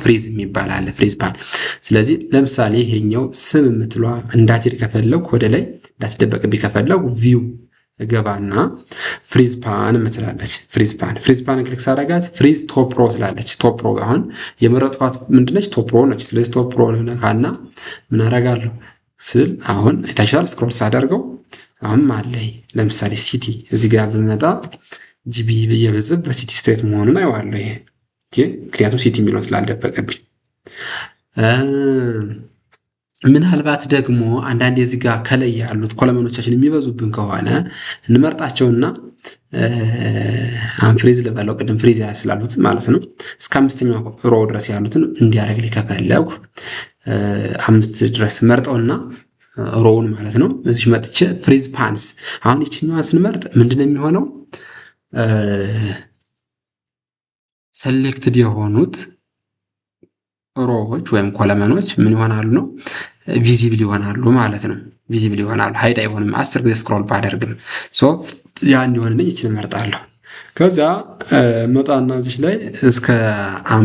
Freeze የሚባል አለ፣ freeze pane። ስለዚህ ለምሳሌ ይሄኛው ስም የምትሏ እንዳትሄድ ከፈለኩ፣ ወደ ላይ እንዳትደበቅብኝ ከፈለኩ view እገባና freeze pane የምትላለች፣ freeze pane። Freeze pane click ሳደርጋት freeze top row ትላለች። Top row አሁን የመረጥኳት ምንድነች? Top row ነች። ስለዚህ top row ነካና ምን አደርጋለሁ ስል አሁን አይታችኋል። Scroll ሳደርገው አሁን አለኝ። ለምሳሌ city እዚህ ጋር ብመጣ GB ብዬ ብጽፍ በ city state መሆኑን አየዋለሁ። ይሄ ምክንያቱም city የሚለውን ስላልደበቀብኝ። ምናልባት ደግሞ አንዳንድ እዚህ ጋር ከላይ ያሉት column ኦቻችን የሚበዙብን ከሆነ እንመርጣቸውና unfreeze ልበለው፣ ቅድም freeze ስላሉት ማለት ነው። እስከ አምስተኛው row ድረስ ያሉትን እንዲያደርግልኝ ከፈለጉ አምስት ድረስ መርጠውና row ውን ማለት ነው እዚህ መጥቼ freeze panes። አሁን ይችኛዋን ስንመርጥ ምንድን ነው የሚሆነው? Selected የሆኑት row ዎች ወይም column ኦች ምን ይሆናሉ ነው? Visible ይሆናሉ ማለት ነው። Visible ይሆናሉ፣ hide አይሆንም። 10 ጊዜ scroll ባደርግም። So ያ እንዲሆንልኝ ይችን እመርጣለሁ። ከዚያ መጣና እዚች ላይ እስከ